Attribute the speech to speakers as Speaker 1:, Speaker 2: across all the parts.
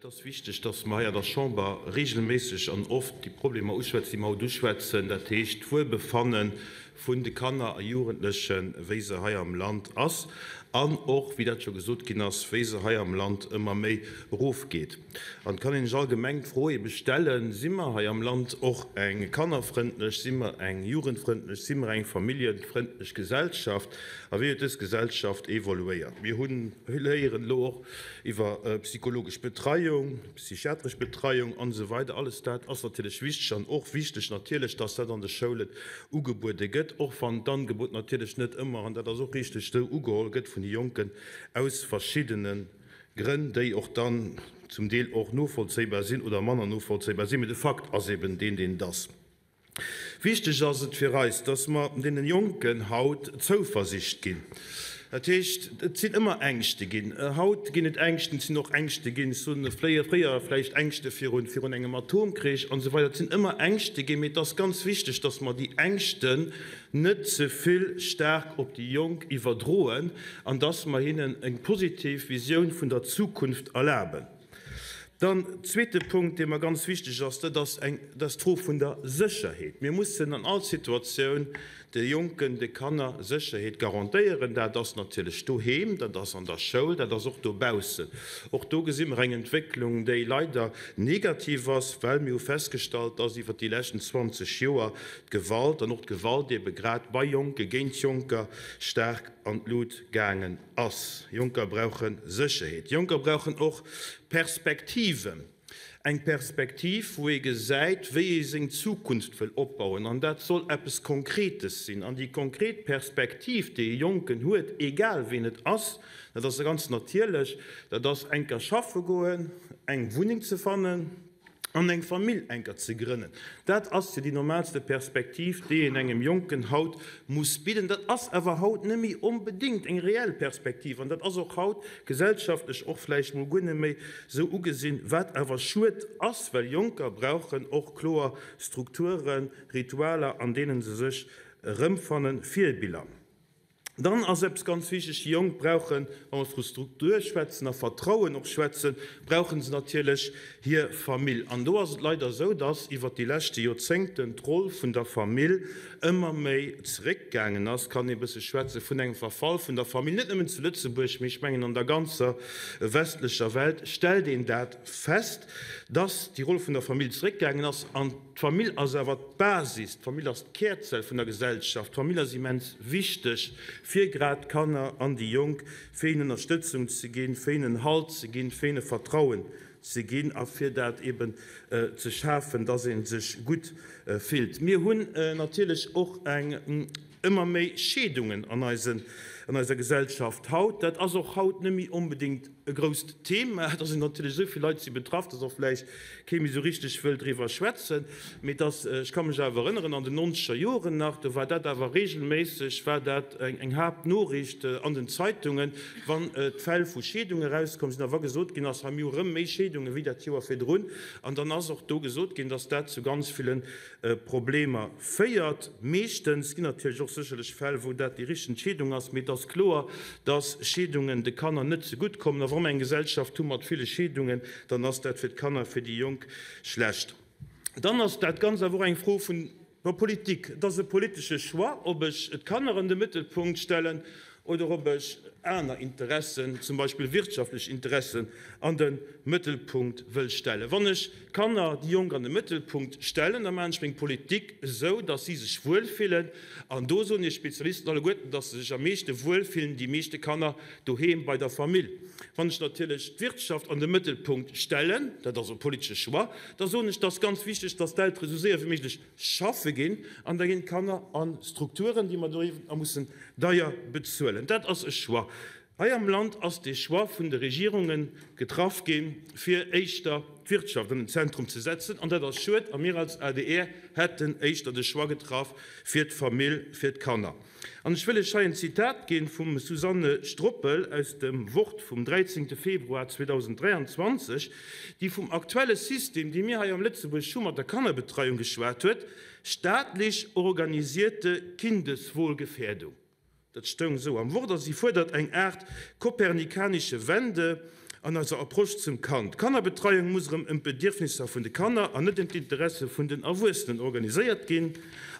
Speaker 1: Et ass wichteg, dass mer hei an der Chamber regelméisseg an oft déi Problemer uschwätzen, déi mer haut uschwätzen, dat heescht d'Wuelbefanne vun de Kanner a Jugendlechen, wéi se hei am Land ass an och, wéi dat scho gesot ginn ass, wéi se hei am Land ëmmer méi erofgeet. An et kann een sech allgemeng d'Fro ebe stellen, Si mer hei am Land och eng kannerfrëndlech, si mer eng jugendfrëndlech, si mer eng familljenfrëndlech Gesellschaft? A wéi huet dës Gesellschaft evoluéiert? Mir hunn héieren elo och, iwwer psychologesch Betreiung, psychiatresch Betreiung an esou weider, alles dat ass natierlech wichteg an och wichteg natierlech, dass dat an de Schoulen ugebuede gëtt, och wann d'Angebot natierlech net ëmmer, an dat ass och richteg, esou ugeholl gëtt vun de Jonken aus verschiddene Grënn, déi och dann zum Deel och novollzéibar sinn oder manner novollzéibar sinn, mee de Fakt ass eben deen, deen et ass. Wichteg ass et fir eis, dass mer deene Jonken haut Zouversicht ginn. Dat heescht, et sinn ëmmer Ängschte ginn. Haut ginn et Ängschten, et sinn och Ängschte ginn, ech soen fréier vläicht Ängschte virun engem Atomkrich an esou weider. Et sinn ëmmer Ängschte ginn, mee et ass ganz wichteg, dass mer déi Ängschten net ze vill staark op déi Jonk iwwerdroen an dass mer hinnen eng positiv Visioun vun der Zukunft erlaben. Dann, zweete Punkt, dee mer ganz wichteg ass, dat ass eng, dat ass d'Fro vun der Sécherheet. Mir mussen an all Situatioun de Jonken, de Kanner Sécherheet garantéieren. Dat ass natierlech doheem, dat ass an der Schoul, dat ass och dobaussen. Och do gesi mer eng Entwécklung, déi leider negativ ass, well mir hu festgestallt, dass iwwert déi leschten 20 Joer d'Gewalt an och d'Gewalt ebe grad bei Jonke géint Jonker staark an d'Lut gaangen Ass. Jonker brauche Sécherheet. Jonker brauchen och Perspektiven. Eng Perspektiv, wou ee gesäit, wéi ee seng Zukunft wëll opbauen. An dat soll eppes Konkretes sinn. An déi konkret Perspektiv, déi e Jonken huet, egal ween et ass, dat ass ganz natierlech, dat ass enker schaffe goen, eng Wunneng ze fannen, an eng Famill enker ze grënnen. Dat ass jo déi normalste Perspektiv, déi een engem Jonken haut muss bidden. Dat ass awer haut net méi onbedéngt eng reell Perspektiv an dat ass och haut gesellschaftlech och vläicht mol guer net méi esou ugesinn, wat awer schued ass, well Jonker brauchen och kloer Strukturen, Ritualer, an deene se sech erëmfannen, Virbiller. Dann ass eppes ganz wichteg, Déi Jonk brauchen, wa mer vu Struktur schwätzen a Vertrauen och schwätzen, brauche se natierlech hir Famill. An do ass et leider esou, dass iwwert déi leschte Joerzéngten d'Roll vun der Famill ëmmer méi zeréckgaangen ass. Kann ee bësse schwätze vun engem Verfall vun der Famill, net nëmmen zu Lëtzebuerg, mee ech mengen an der ganzer westlecher Welt stellt een dat fest, dass déi Roll vun der Famill zeréckgaangen ass. An D'Famill ass awer d'Basis, d'Famill ass d'Kärzell vun der Gesellschaft. D'Famill ass immens wichteg fir grad d'Kanner an déi Jonk, fir hinnen Ënnerstëtzung ze ginn, fir hinnen Halt ze ginn, fir hinne Vertrauen ze ginn a fir dat eben ze schafen, dass ee sech gutt fillt. Mir hunn natierlech och eng ëmmer méi Scheedungen an eisen, an eiser Gesellschaft haut. Dat ass och haut net méi onbedéngt e grousst Thema. Et ass natierlech esou vill Leit si betraff, dass och vläicht kee méi esou richteg wëll driwwer schwätzen. Mee dass, ech ka mech awer erënneren, an den nonzeger Joren nach, do war dat awer regelméisseg, war dat eng Haaptnoriicht an den Zeitungen, wann d'Fäll vu Scheedunge erauskomm sinn a wa gesot ginn ass, hei mir hu rëm méi Scheedunge wéi dat Joer virdrun. An dann ass och do gesot ginn, dass dat zu ganz villen Problemer féiert. Meeschtens ginn natierlech och sécherlech Fäll, wou dat déi richteg Entscheedung ass, mee et ass kloer, dass Scheedungen de Kanner net zegutt kommen. A wa mer eng Gesellschaft hu mat ville Scheedungen, dann ass dat fir d'Kanner, fir déi Jonk schlecht. Dann ass dat Ganzt awer och eng Fro vun der Politik. Et ass e politesche Choix, ob ech d'Kanner an de Mëttelpunkt stellen oder ob ech aner Interessen, zum Beispill wirtschaftlech Interessen, an de Mëttelpunkt wëll stellen. Wann ech d'Kanner, déi Jonk an de Mëttelpunkt stellen, da maachen ech meng Politik esou, dass si sech wuelfillen. An do soen Iech d'Spezialisten alleguerten, dass se sech am meeschte wuelfillen, déi meeschte Kanner, doheem bei der Famill. Wann ech natierlech d'Wirtschaft an de Mëttelpunkt stellen, dat ass e politesche Choix, da soen ech, dass ganz wichteg, dass d'Eltere esou séier wéi méiglech schaffe ginn an da ginn d'Kanner a Strukturen, déi mer do da mussen deier bezuelen. Dat ass e Choix. Hei am Land ass dee Choix vun de Regierunge getraff ginn, fir éischter d'Wirtschaft an den Zentrum ze setzen, an dat ass schued. A mir als adr hätten éischter de Choix getraff fir d'Famill, fir d'Kanner. An ech wëll Iech hei en Zitat ginn vum Susanne Stroppel aus dem Wort vum 13. Februar 2023, déi vum aktuelle System, dee mir hei am Lëtzebuerg hu mat der Kannerbetreiung geschwat huet, Staatlich organisierte Kindeswohlgefährdung. Dat stoung esou am Wort. A si fuerdert eng Aart kopernikanische Wende. an eiser Approche zum Kand. D'Kannerbetreiung muss erëm ëm d'Bedierfnisser vun de Kanner an net ëm d'Interesse vun den Erwuessenen organiséiert ginn.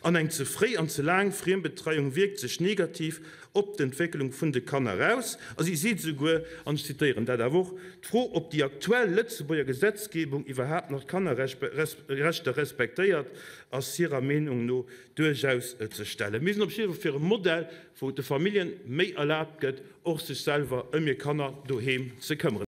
Speaker 1: An eng ze fréi an ze laang Friembetreiung wierkt sech negativ op d'Entwécklung vun de Kanner aus. A si seet esouguer, an ech zitéieren dat awer och, D'Fro, ob déi aktuell Lëtzebuerger Gesetzgebung iwwerhaapt nach d'Kannerrechter respektéiert, ass hirer Meenung no duerchaus ze stellen. Mir sinn op jidde Fall fir e Modell, wou et de Familljen méi erlaabt gëtt, och sech selwer ëm hir Kanner doheem ze këmmeren.